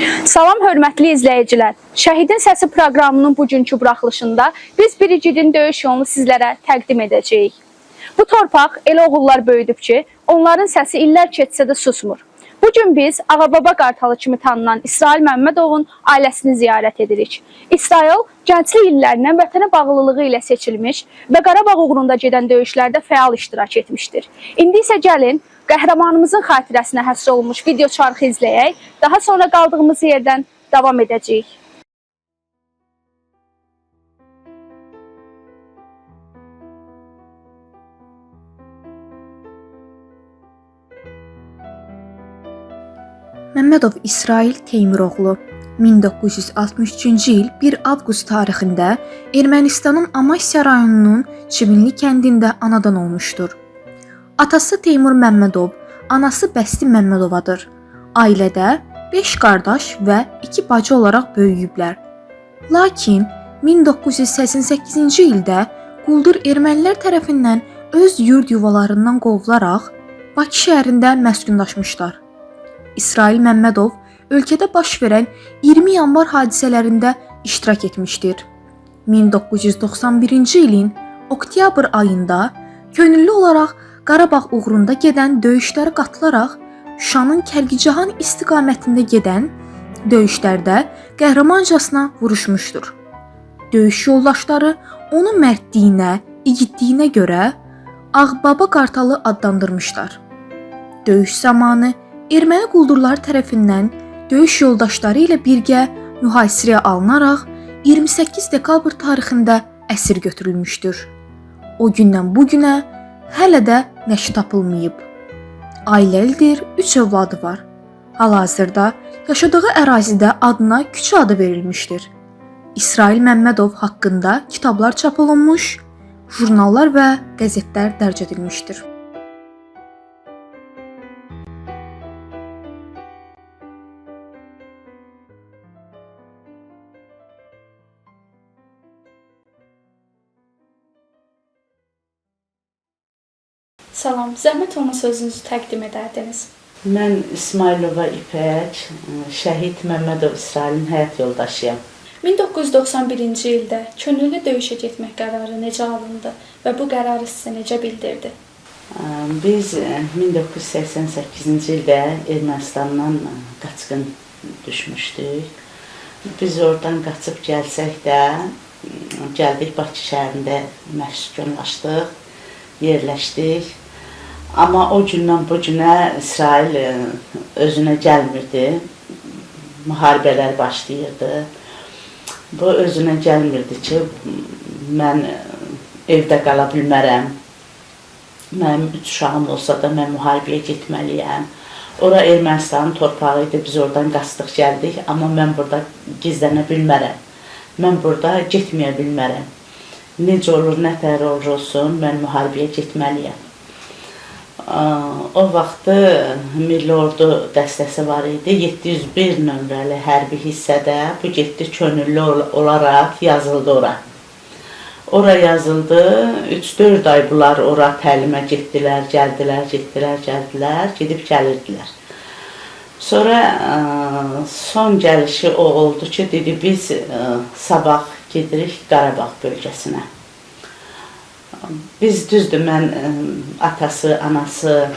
Salam hörmətli izləyicilər. Şəhidin Səsi proqramının bugünkü buraxılışında biz bir igidin döyüş yolunu sizlərə təqdim edəcəyik. Bu torpaq elə oğullar böyüdüb ki, onların səsi illər keçsə də susmur. Bu gün biz Ağababa Qartalı kimi tanınan İsrail Məmmədovun ailəsini ziyarət edirik. İsrail gənclik illərindən vətənə bağlılığı ilə seçilmiş və Qarabağ uğrunda gedən döyüşlərdə fəal iştirak etmişdir. İndi isə gəlin qəhrəmanımızın xatirəsinə həsr olunmuş video çarxı izləyək. Daha sonra qaldığımız yerdən davam edəcəyik. Məmmədov İsrail Teymuroğlu 1963-cü il 1 avqust tarixində Ermənistanın Amasya rayonunun Çivinli kəndində anadan olmuşdur. Atası Teymur Məmmədov, anası Bəsti Məmmədovadır. Ailədə 5 qardaş və 2 bacı olaraq böyüyüblər. Lakin 1988-ci ildə quldur ermənilər tərəfindən öz yurd yuvalarından qovularaq Bakı şəhərində məskunlaşmışlar. İsrail Məmmədov ölkədə baş verən 20 yanvar hadisələrində iştirak etmişdir. 1991-ci ilin oktyabr ayında könüllü olaraq Qarabağ uğrunda gedən döyüşlərə qatılaraq Şuşanın Kərkicahan istiqamətində gedən döyüşlərdə qəhrəmancasına vuruşmuşdur. Döyüş yoldaşları onu mərdliyinə, igidliyinə görə Ağbaba Qartalı adlandırmışlar. Döyüş zamanı erməni quldurları tərəfindən döyüş yoldaşları ilə birgə mühasirəyə alınaraq 28 dekabr tarixində əsir götürülmüşdür. O gündən bu günə hələ də nəşi tapılmayıb. Ailəlidir, 3 övladı var. Hal-hazırda yaşadığı ərazidə adına küçə adı verilmişdir. İsrail Məmmədov haqqında kitablar çap olunmuş, jurnallar və qəzetlər dərc edilmişdir. Salam, zəhmət olmasa özünüzü təqdim edərdiniz. Mən İsmailova İpək, Şəhid Məmmədov İsrailin həyat yoldaşıyam. 1991-ci ildə könüllü döyüşə getmək qərarı necə alındı və bu qərarı sizə necə bildirdi? Biz 1988-ci ildə Ermənistandan qaçqın düşmüşdük. Biz oradan qaçıb gəlsək də, gəldik Bakı şəhərində məskunlaşdıq, yerləşdik. Amma o gündən bu günə İsrail özünə gəlmirdi. Müharibələr başlayırdı. Bu özünə gəlmirdi ki, mən evdə qala bilmərəm. Mənim 3 uşağım olsa da mən müharibəyə getməliyəm. Ora Ermənistanın torpağı idi, biz oradan qaçdıq gəldik, amma mən burada gizlənə bilmərəm. Mən burada getməyə bilmərəm. Necə olur, nə tər olur olsun, mən müharibəyə getməliyəm. O vaxtı Milli Ordu dəstəsi var idi. 701 nömrəli hərbi hissədə bu getdi könüllü olaraq yazıldı ora. Ora yazıldı. 3-4 ay bunlar ora təlimə getdilər, gəldilər, getdilər, gəldilər, gedib gəlirdilər. Sonra son gəlişi o oldu ki, dedi biz sabah gedirik Qarabağ bölgəsinə. Biz düzdür, mən atası, anası,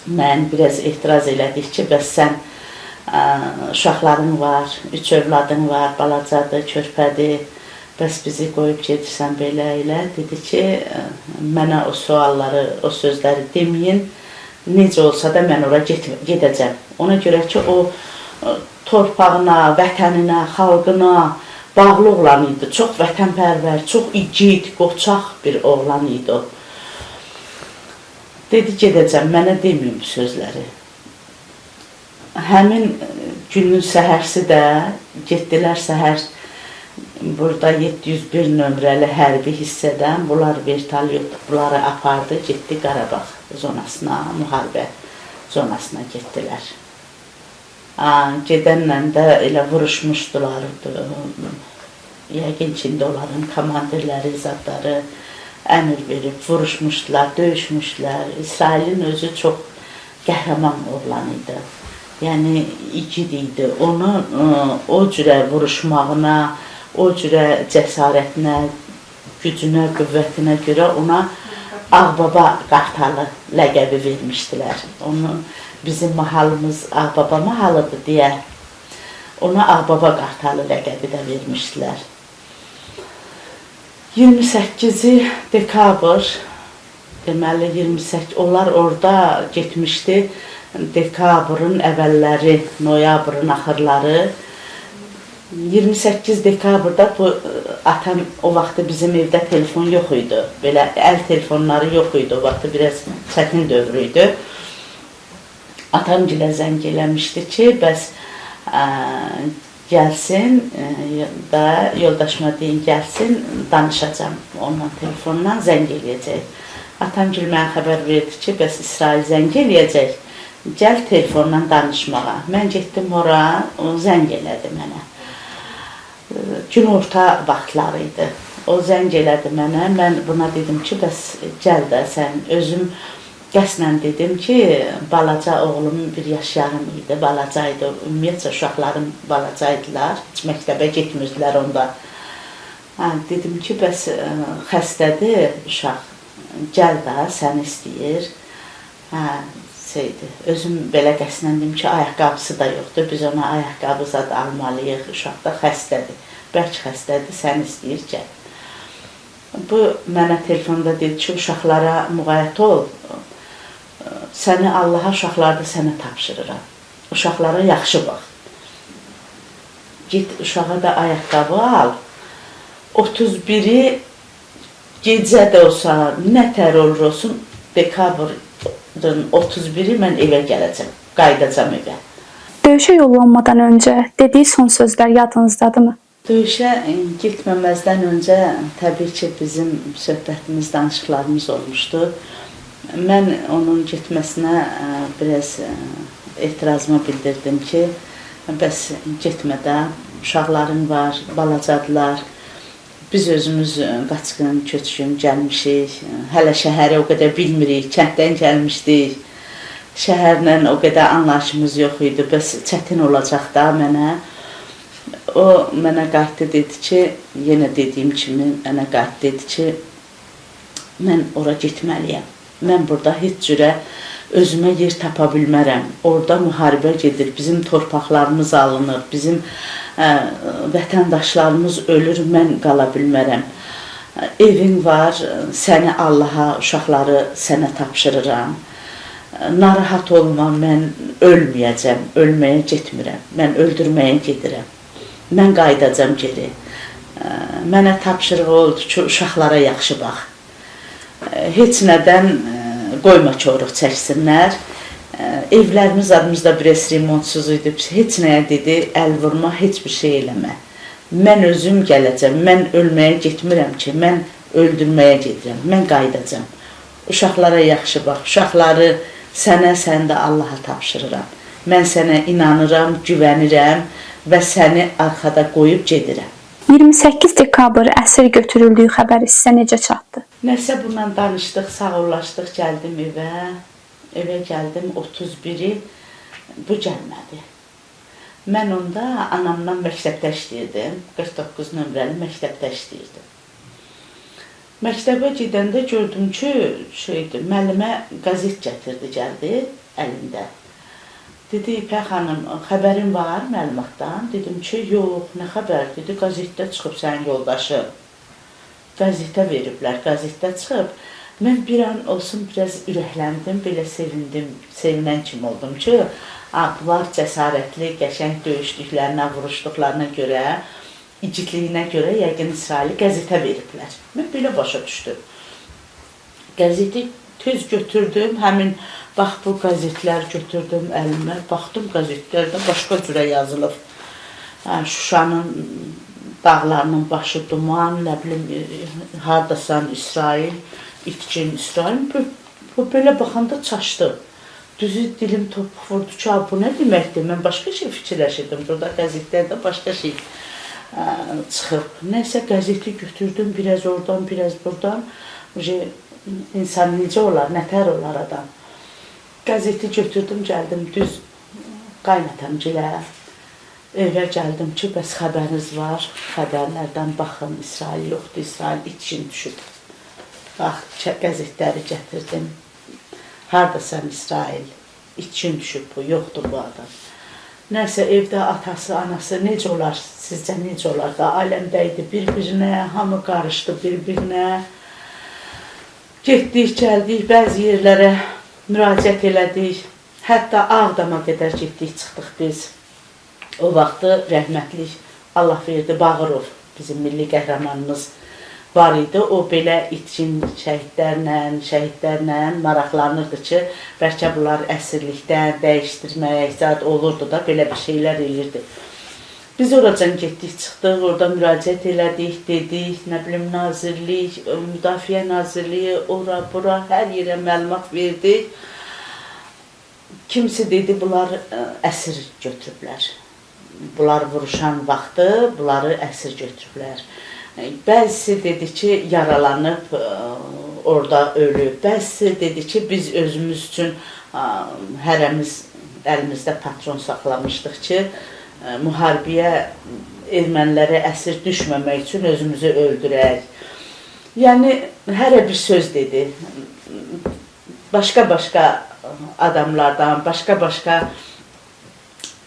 mən biraz etiraz elədik ki, bəs sən uşaqların var, 3 övladın var, balacadır, körpədir, bəs bizi qoyub gedirsən belə elə. Dedi ki, mənə o sualları, o sözləri deməyin, necə olsa da mən ora gedəcəm. Ona görə ki, o torpağına, vətəninə, xalqına bağlı oğlan idi. Çox vətənpərvər, çox igid, qoçaq bir oğlan idi o. Dedi, gedəcəm, mənə deməyin bu sözləri. Həmin günün səhərsi də getdilər səhər burada 701 nömrəli hərbi hissədən bunlar vertolyot bunları apardı, getdi Qarabağ zonasına, müharibə zonasına getdilər. Gedənlə də elə vuruşmuşdular. Yəqin ki, indi onların komandirləri, zadları əmr verib vuruşmuşdular, döyüşmüşdülər. İsrailin özü çox qəhrəman oğlan idi. Yəni igid idi. Onu o cürə vuruşmağına, o cürə cəsarətinə, gücünə, qüvvətinə görə ona Ağbaba Qartalı ləqəbi vermişdilər. Onu bizim mahalımız Ağbaba mahalıdır deyə ona Ağbaba Qartalı ləqəbi də vermişdilər. 28 dekabr, deməli 28, onlar orada getmişdi. Dekabrın əvvəlləri, noyabrın axırları. 28 dekabrda bu atam o vaxtı bizim evdə telefon yox idi. Belə əl telefonları yox idi. O vaxtı biraz çətin dövr idi. Atam gilə zəng eləmişdi ki, bəs gəlsin da yoldaşıma deyin gəlsin, danışacağam onunla telefondan zəng eləyəcək. Atam gil mənə xəbər verdi ki, bəs İsrail zəng eləyəcək. Gəl telefondan danışmağa. Mən getdim ora, o zəng elədi mənə. Günorta vaxtları idi. O zəng elədi mənə. Mən buna dedim ki, bəs gəl də sən özüm qəsdən dedim ki, balaca oğlum 1 yaş yarım idi, balaca idi. Ümumiyyətcə uşaqlarım balaca idilər. Heç məktəbə getmirdilər onda. Hə, dedim ki, bəs xəstədir uşaq. Gəl də, səni istəyir. Hə, şeydi. Özüm belə qəsdən dedim ki, ayaqqabısı da yoxdur. Biz ona ayaqqabı zad almalıyıq. Uşaq da xəstədir. Bərk xəstədir, səni istəyir, gəl. Bu mənə telefonda dedi ki, uşaqlara müğayət ol. Səni Allaha, uşaqları da sənə tapşırıram. Uşaqlara yaxşı bax. Get uşağa da ayaqqabı al. 31-i gecə də olsa, nə tər olur olsun, dekabrın 31-i mən evə gələcəm, qayıdacam evə. Döyüşə yollanmadan öncə dediyi son sözlər yadınızdadırmı? Döyüşə getməməzdən öncə təbii ki, bizim söhbətimiz, danışıqlarımız olmuşdu. Mən onun getməsinə biraz etirazımı bildirdim ki, bəs getmə də, uşaqların var, balacadılar. Biz özümüz qaçqın, köçkün gəlmişik. Hələ şəhəri o qədər bilmirik, kənddən gəlmişdik. Şəhərlə o qədər anlayışımız yox idi. Bəs çətin olacaq da mənə. O mənə qayıtdı, dedi ki, yenə dediyim kimi mənə qayıtdı, dedi ki, mən ora getməliyəm. Mən burada heç cürə özümə yer tapa bilmərəm. Orada müharibə gedir, bizim torpaqlarımız alınır, bizim vətəndaşlarımız ölür, mən qala bilmərəm. Evin var, səni Allaha, uşaqları sənə tapşırıram. Narahat olma, mən ölməyəcəm, ölməyə getmirəm, mən öldürməyə gedirəm. Mən qayıdacam geri. Mənə tapşırığı oldu ki, uşaqlara yaxşı bax. Heç nədən qoyma koruq çəksinlər. Evlərimiz adımızda biraz remontsuz idi. Heç nəyə dedi, əl vurma, heç bir şey eləmə. Mən özüm gələcəm, mən ölməyə getmirəm ki, mən öldürməyə gedirəm, mən qayıdacam. Uşaqlara yaxşı bax, uşaqları sənə, sən də Allaha tapşırıram. Mən sənə inanıram, güvənirəm və səni arxada qoyub gedirəm. 28 dekabr əsir götürüldüyü xəbəri sizə necə çatdı? Nəsə bununla danışdıq, sağollaşdıq, gəldim evə. Evə gəldim 31-i, bu gəlmədi. Mən onda anamdan məktəbdə işləyirdim. 49 nömrəli məktəbdə işləyirdim. Məktəbə gedəndə gördüm ki, şeydi, müəllimə qəzet gətirdi, gəldi əlində. Dedi, İpək xanım, xəbərin var məlumatdan? Dedim ki, yox, nə xəbər? Dedi, qəzetdə çıxıb sənin yoldaşın. Qəzetə veriblər, qəzetdə çıxıb. Mən bir an olsun biraz ürəkləndim, belə sevindim, sevinən kimi oldum ki, bunlar cəsarətli, qəşəng döyüşdüklərinə, vuruşduqlarına görə, igidliyinə görə yəqin İsraili qəzetə veriblər. Mən belə başa düşdüm. Qəzeti tez götürdüm, həmin bax bu qəzetlər götürdüm əlimə, baxdım qəzetlərdə başqa cürə yazılıb. Hə, Şuşanın dağlarının başı duman, nə bilim, hardasan İsrail, itkin İsrail. Bu belə baxanda çaşdım. Düzü dilim topuq vurdu ki, bu nə deməkdir? Mən başqa şey fikirləşirdim. Burada qəzetlərdə başqa şey çıxıb. Nəsə qəzeti götürdüm, biraz oradan, biraz buradan. İnsan necə olar, nətər olar adam? Qəzeti götürdüm, gəldim düz Qaynatamgilə evə gəldim ki, bəs xəbəriniz var? Xəbərlərdən baxın, İsrail yoxdur, İsrail itkin düşüb. Bax, qəzetləri gətirdim. Hardasan İsrail? İtkin düşüb bu, yoxdur bu adam. Nəsə evdə atası, anası necə olar, sizcə necə olar da aləmdə idi bir-birinə, hamı qarışdı bir-birinə. Getdik, gəldik, bəzi yerlərə müraciət elədik. Hətta Ağdama qədər getdik, çıxdıq biz. O vaxtı rəhmətlik Allahverdi Bağırov, bizim milli qəhrəmanımız var idi. O belə itkin şəhidlərlə maraqlanırdı ki, bəlkə bunlar əsirlikdən dəyişdirməyə zad olurdu da, belə bir şeylər elirdi. Biz oracan getdik, çıxdıq, orada müraciət elədik, dedik, nə bilim, nazirlik, Müdafiə Nazirliyi, ora, bura, hər yerə məlumat verdik. Kimisi dedi, bunlar əsir götürüblər. Bunlar vuruşan vaxtı bunları əsir götürüblər. Bəzisi dedi ki, yaralanıb, orada ölüb. Bəzisi dedi ki, biz özümüz üçün hərəmiz əlimizdə patron saxlamışdıq ki, müharibəyə ermənilərə əsir düşməmək üçün özümüzü öldürək. Yəni, hərə bir söz dedi. Başqa-başqa adamlardan, başqa-başqa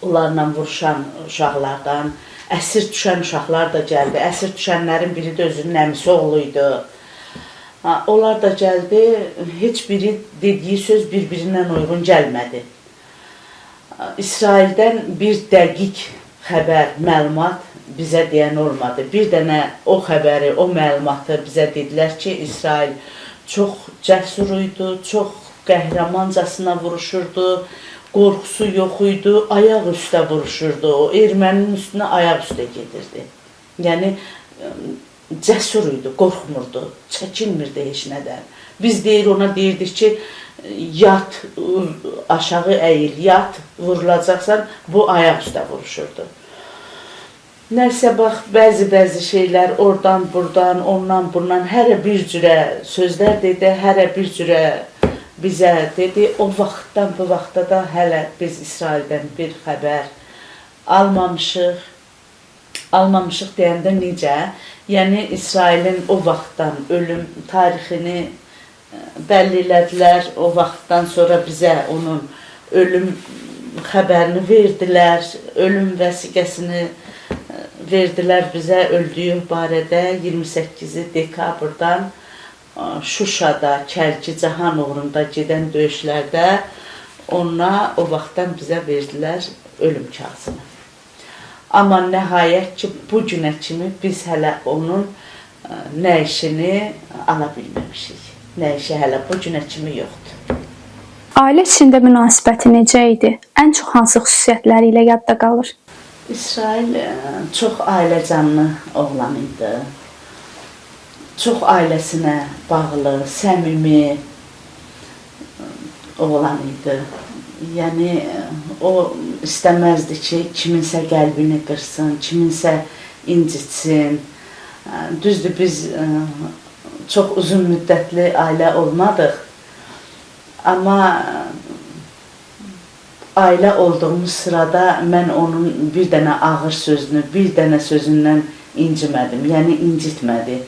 onlarla vuruşan uşaqlardan, əsir düşən uşaqlar da gəldi. Əsir düşənlərin biri də özünün əmisi oğlu idi. Onlar da gəldi, heç biri dediyi söz bir-birindən uyğun gəlmədi. İsraildən bir dəqiq xəbər, məlumat bizə deyən olmadı. Bir dənə o xəbəri, o məlumatı bizə dedilər ki, İsrail çox cəsur idi, çox qəhrəmancasına vuruşurdu, qorxusu yox idi, ayaq üstə vuruşurdu. O erməninin üstünə ayaq üstə gedirdi. Yəni, cəsur idi, qorxmurdu, çəkinmirdi heç nədən. Biz deyir, ona deyirdik ki, yat, aşağı əyil, yat, vurulacaqsan, bu ayaq üstə vuruşurdu. Nəsə bax, bəzi-bəzi şeylər oradan, buradan, ondan, bundan hərə bir cürə sözlər dedi, hərə bir cürə bizə dedi. O vaxtdan bu vaxta da hələ biz İsraildən bir xəbər almamışıq. Almamışıq deyəndə necə? Yəni, İsrailin o vaxtdan ölüm tarixini bəlli elədilər. O vaxtdan sonra bizə onun ölüm xəbərini verdilər, ölüm vəsiqəsini verdilər bizə öldüyü barədə 28 dekabrdan Şuşada, Kərkicahan uğrunda gedən döyüşlərdə ona o vaxtdan bizə verdilər ölüm kağızını. Amma nəhayət ki, bu günə kimi biz hələ onun nə işini ala bilməmişik. Nə işi hələ bu günə kimi yoxdur. Ailə içində münasibəti necə idi? Ən çox hansı xüsusiyyətləri ilə yadda qalır? İsrail çox ailəcanlı oğlan idi. Çox ailəsinə bağlı, səmimi oğlan idi. Yəni, o istəməzdi ki, kiminsə qəlbini qırsın, kiminsə incitsin. Düzdür, biz çox uzun müddətli ailə olmadıq. Amma ailə olduğumuz sırada mən onun bir dənə ağır sözünü, bir dənə sözündən incimədim, yəni incitmədi.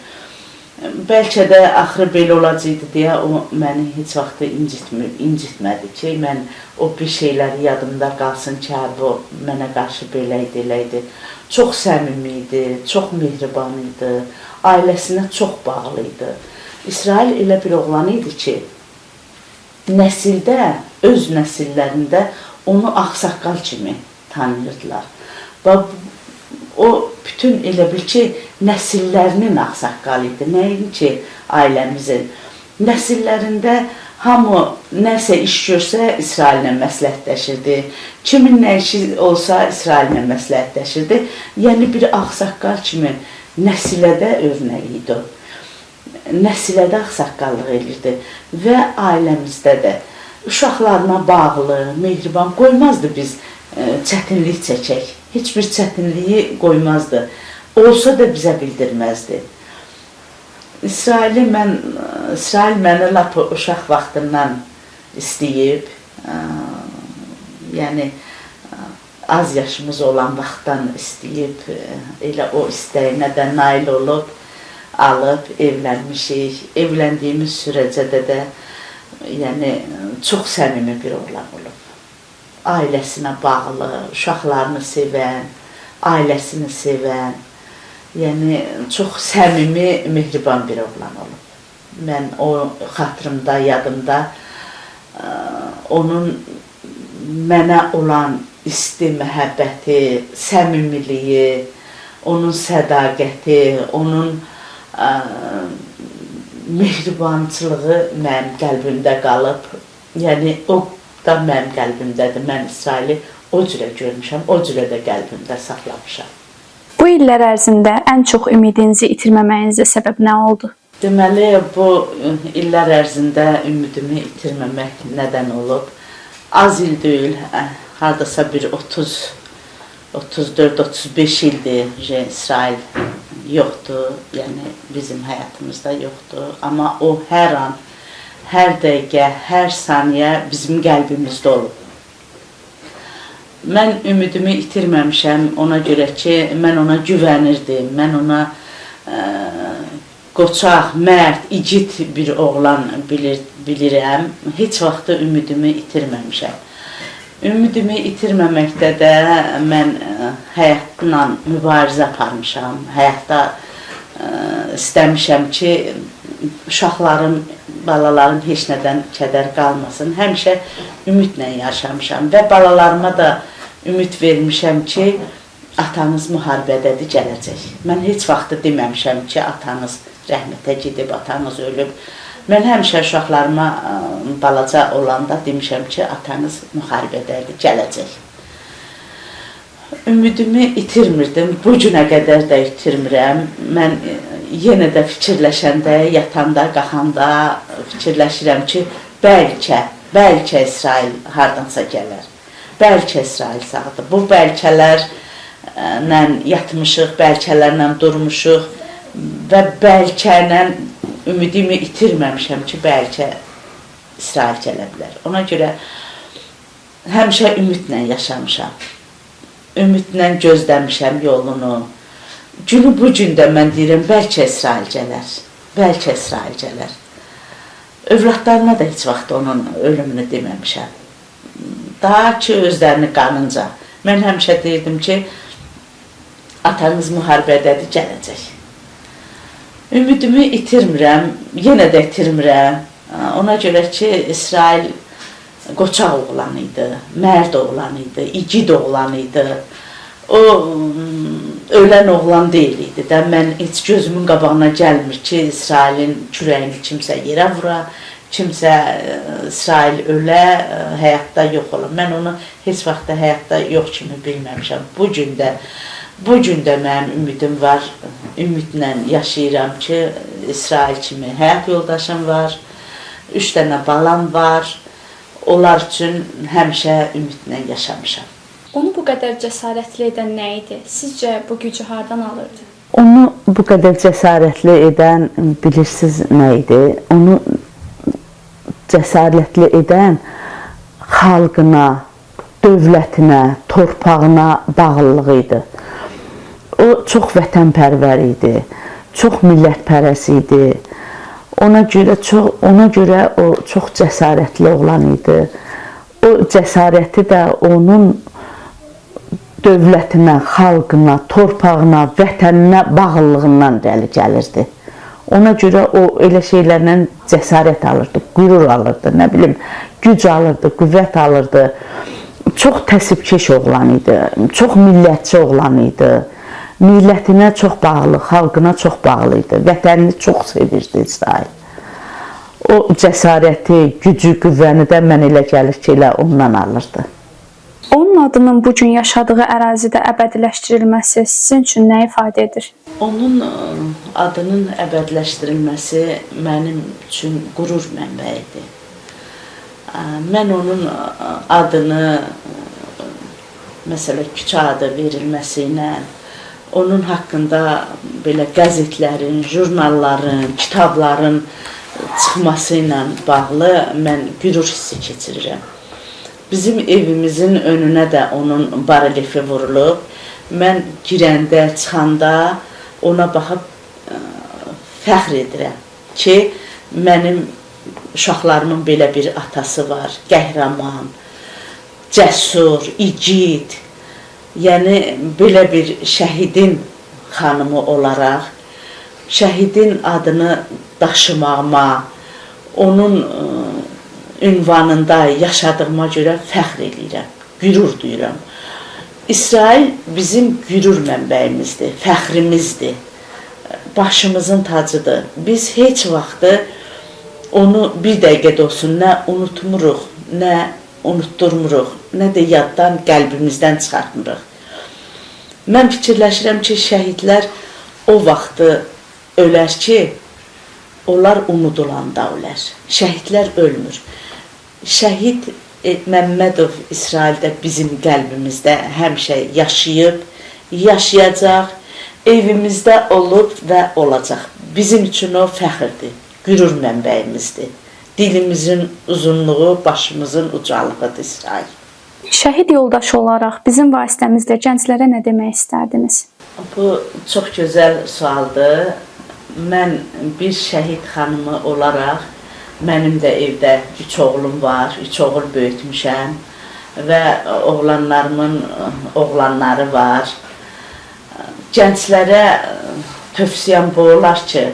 Bəlkə də axırı belə olacaqdı deyə o məni heç vaxt incitmədi ki, mən o bir şeyləri yadımda qalsın ki, hə, bu mənə qarşı belə idi, elə idi. Çox səmimi idi, çox mehriban idi, ailəsinə çox bağlı idi. İsrail elə bir oğlan idi ki, nəsildə, öz nəsillərində onu ağsaqqal kimi tanıyırdılar. Və o bütün elə bil ki, nəsillərinin ağsaqqalı idi, nəinki ailəmizin. Nəsillərində hamı nəsə iş görsə İsraillə məsləhətləşirdi. Kimin nə işi olsa İsraillə məsləhətləşirdi. Yəni bir ağsaqqal kimi nəsilə də örnək idi o. Nəsilə də ağsaqqallıq elirdi və ailəmizdə də uşaqlarına bağlı, mehriban qoymazdı biz çətinlik çəkək. Heç bir çətinliyi qoymazdı. Olsa da bizə bildirməzdi. İsrail məni lap uşaq vaxtından istəyib. Yəni Az yaşımız olan vaxtdan istəyib, elə o istəyinə də nail olub, alıb evlənmişik. Evləndiyimiz sürəcə də yəni çox səmimi bir oğlan olub. Ailəsinə bağlı, uşaqlarını sevən, ailəsini sevən, yəni çox səmimi, mehriban bir oğlan olub. Mən o xatırımda, yadımda onun mənə olan isti məhəbbəti, səmimiliyi, onun sədaqəti, onun mehribançılığı mənim qəlbimdə qalıb. Yəni o da mənim qəlbimdədir. Mən İsraili o cürə görmüşəm, o cürə də qəlbimdə saxlamışam. Bu illər ərzində ən çox ümidinizi itirməməyinizə səbəb nə oldu? Deməli, bu illər ərzində ümidimi itirməmək nədən olub? Az il deyil, hardasa bir 30 34-35 ildir İsrail yoxdur, yəni bizim həyatımızda yoxdur. Amma o hər an, hər dəqiqə, hər saniyə bizim qəlbimizdə olub. Mən ümidimi itirməmişəm ona görə ki, mən ona güvənirdim, mən ona qoçaq, mərd, igid bir oğlan bilirəm. Heç vaxt da ümidimi itirməmişəm. Ümidimi itirməməkdə də mən həyatla mübarizə aparmışam. Həyatda istəmişəm ki, uşaqlarım, balalarım heç nədən kədər qalmasın. Həmişə ümidlə yaşamışam və balalarıma da ümid vermişəm ki, atanız müharibədədir, gələcək. Mən heç vaxt da deməmişəm ki, atanız rəhmətə gedib, atanız ölüb. Mən həmişə uşaqlarıma balaca olanda demişəm ki, atanız müharibədədir, gələcək. Ümidimi itirmirdim, bu günə qədər də itirmirəm. Mən yenə də fikirləşəndə, yatanda, qalxanda fikirləşirəm ki, bəlkə İsrail hardansa gələr. Bəlkə İsrail sağdır. Bu bəlkələrlə yatmışıq, bəlkələrlə durmuşuq və bəlkə ilə ümidimi itirməmişəm ki, bəlkə İsrail gələ bilər. Ona görə həmişə ümidlə yaşamışam. Ümidlə gözləmişəm yolunu. Günü bu gün də mən deyirəm, bəlkə İsrail gələr. Bəlkə İsrail gələr. Övladlarına da heç vaxt onun ölümünü deməmişəm. Daha ki, özlərini qanınca. Mən həmişə deyirdim ki, atanız müharibədədir, gələcək. Ümidimi itirmirəm, yenə də itirmirəm. Ona görə ki, İsrail qoçaq oğlan idi, mərd oğlan idi, igid oğlan idi. O ölən oğlan deyil idi də. Mən heç gözümün qabağına gəlmir ki, İsrailin kürəyini kimsə yerə vura, kimsə İsrail ölə, həyatda yox ola. Mən onu heç vaxt da həyatda yox kimi bilməmişəm. Bu gün də mənim ümidim var. Ümidlə yaşayıram ki, İsrail kimi həyat yoldaşım var, 3 dənə balam var. Onlar üçün həmişə ümidlə yaşamışam. Onu bu qədər cəsarətli edən nə idi? Sizcə bu gücü hardan alırdı? Onu bu qədər cəsarətli edən bilirsiniz nə idi? Onu cəsarətli edən xalqına, dövlətinə, torpağına bağlılığı idi. O çox vətənpərvər idi, çox millətpərəst idi. Ona görə o çox cəsarətli oğlan idi. O cəsarəti də onun dövlətinə, xalqına, torpağına, vətəninə bağlılığından irəli gəlirdi. Ona görə o elə şeylərlə cəsarət alırdı, qürur alırdı, nə bilim, güc alırdı, qüvvət alırdı. Çox təsibkeş oğlan idi, çox millətçi oğlan idi. Millətinə çox bağlı, xalqına çox bağlı idi. Vətənini çox sevirdi İsrail. O cəsarəti, gücü, qüvvəni də mən elə gəlir ki, elə ondan alırdı. Onun adının bu gün yaşadığı ərazidə əbədiləşdirilməsi sizin üçün nə ifadə edir? Onun adının əbədiləşdirilməsi mənim üçün qürur mənbəyidir. Mən onun adını, məsələ küçə adı verilməsi ilə, onun haqqında belə qəzetlərin, jurnalların, kitabların çıxması ilə bağlı mən qürur hissi keçirirəm. Bizim evimizin önünə də onun barelyefi vurulub. Mən girəndə, çıxanda ona baxıb fəxr edirəm ki, mənim uşaqlarımın belə bir atası var, qəhrəman, cəsur, igid. Yəni belə bir şəhidin xanımı olaraq şəhidin adını daşımağıma, onun ünvanında yaşadığıma görə fəxr eləyirəm, qürur duyuram. İsrail bizim qürur mənbəyimizdir, fəxrimizdir, başımızın tacıdır. Biz heç vaxtı onu bir dəqiqə də olsun nə unutmuruq, nə unutdurmuruq, nə də yaddan, qəlbimizdən çıxartmırıq. Mən fikirləşirəm ki, şəhidlər o vaxtı ölər ki, onlar unudulanda ölər. Şəhidlər ölmür. Şəhid Məmmədov İsraildə bizim qəlbimizdə həmişə yaşayıb, yaşayacaq, evimizdə olub və olacaq. Bizim üçün o fəxrdir, qürur mənbəyimizdir. Dilimizin uzunluğu, başımızın ucalığıdır İsrail. Şəhid yoldaşı olaraq bizim vasitəmizlə gənclərə nə demək istərdiniz? Bu çox gözəl sualdır. Mən bir şəhid xanımı olaraq mənim də evdə 3 oğlum var, 3 oğul böyütmüşəm və oğlanlarımın oğlanları var. Gənclərə tövsiyəm bu olar ki,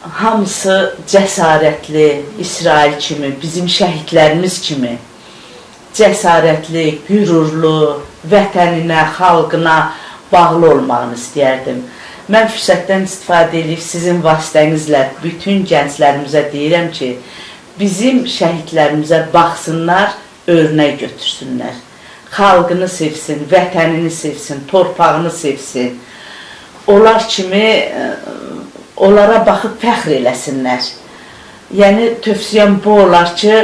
hamısı cəsarətli, İsrail kimi, bizim şəhidlərimiz kimi cəsarətli, qürurlu, vətəninə, xalqına bağlı olmağını istəyərdim. Mən fürsətdən istifadə edib sizin vasitənizlə bütün gənclərimizə deyirəm ki, bizim şəhidlərimizə baxsınlar, örnək götürsünlər. Xalqını sevsin, vətənini sevsin, torpağını sevsin. Onlar kimi onlara baxıb fəxr eləsinlər. Yəni tövsiyəm bu olar ki,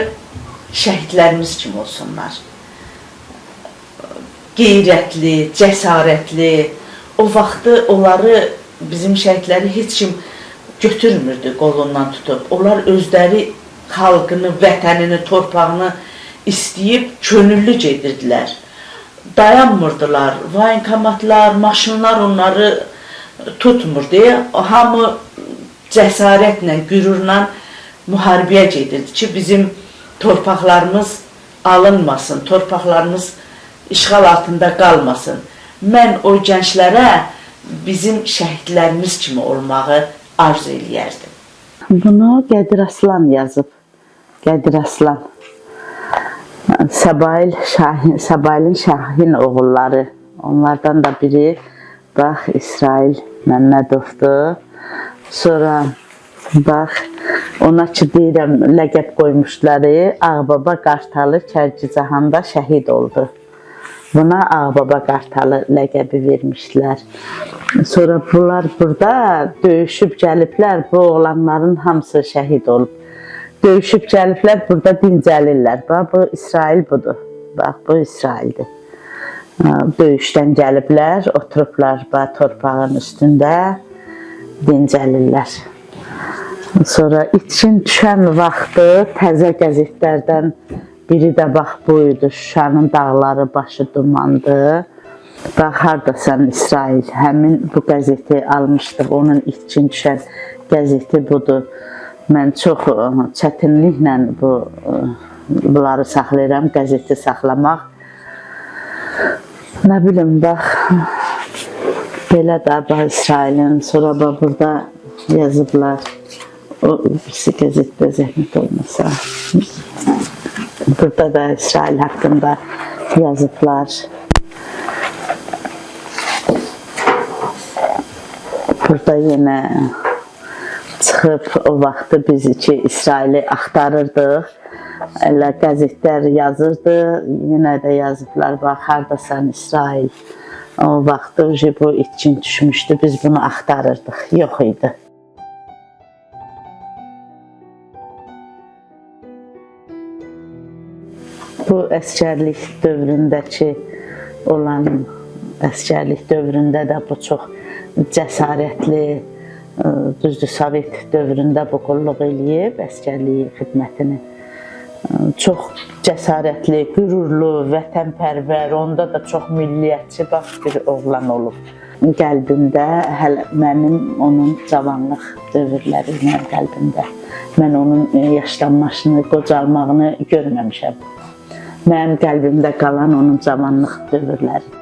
şəhidlərimiz kimi olsunlar. Qeyrətli, cəsarətli. O vaxtı onları, bizim şəhidləri heç kim götürmürdü qolundan tutub. Onlar özləri xalqını, vətənini, torpağını istəyib könüllü gedirdilər. Dayanmırdılar. Voyenkomatlar, maşınlar onları tutmurdu. Hamı cəsarətlə, qürurla müharibəyə gedirdi ki, bizim torpaqlarımız alınmasın, torpaqlarımız işğal altında qalmasın. Mən o gənclərə bizim şəhidlərimiz kimi olmağı arzu eləyərdim. Bunu Qədir Aslan yazıb. Qədir Aslan. Səbail Şahin, Səbailin Şahin oğulları. Onlardan da biri bax İsrail Məmmədovdur. Sonra bax ona ki deyirəm ləqəb qoymuşlar. Ağbaba Qartalı Kərkicahanda şəhid oldu. Buna Ağbaba Qartalı ləqəbi vermişdilər. Sonra bunlar burada döyüşüb gəliblər. Bu oğlanların hamısı şəhid olub. Döyüşüb gəliblər, burada dincəlirlər. Bax bu İsrail budur. Bax bu İsraildir. Döyüşdən gəliblər, oturublar bax torpağın üstündə dincəlirlər. Sonra itkin düşən vaxtı təzə qəzetlərdən biri də bax bu idi. Şuşanın dağları başı dumandı. Bax hardasan İsrail. Həmin bu qəzeti almışdıq. Onun itkin düşən qəzeti budur. Mən çox çətinliklə bu bunları saxlayıram, qəzeti saxlamaq. Nə bilim bax belə də bax İsrailin, sonra bax burada yazıblar. O birisi qəzetdə zəhmət olmasa. Burada da İsrail haqqında yazıblar. Burada yenə çıxıb o vaxtı biz ki İsraili axtarırdıq. Elə qəzetlər yazırdı, yenə də yazıblar, bax hardasan İsrail. O vaxtı bu itkin düşmüşdü, biz bunu axtarırdıq, yox idi. Bu əskərlik dövründəki olan əskərlik dövründə də bu çox cəsarətli, düzdür, Sovet dövründə bu qulluq eləyib, əskərlik xidmətini. Çox cəsarətli, qürurlu, vətənpərvər, onda da çox milliyyətçi bax bir oğlan olub. Qəlbimdə hələ mənim onun cavanlıq dövrləri mənim qəlbimdə. Mən onun yaşlanmasını, qocalmağını görməmişəm. Mənim qəlbimdə qalan onun cavanlıq dövrləri.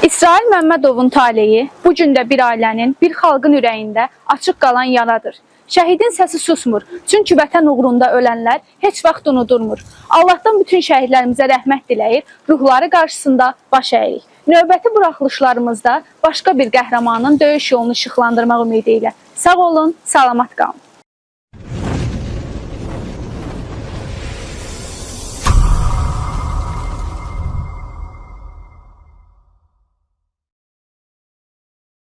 İsrail Məmmədovun taleyi bu gün də bir ailənin, bir xalqın ürəyində açıq qalan yaradır. Şəhidin səsi susmur, çünki vətən uğrunda ölənlər heç vaxt unudulmur. Allahdan bütün şəhidlərimizə rəhmət diləyir, ruhları qarşısında baş əyirik. Növbəti buraxılışlarımızda başqa bir qəhrəmanın döyüş yolunu işıqlandırmaq ümidi ilə. Sağ olun, salamat qalın.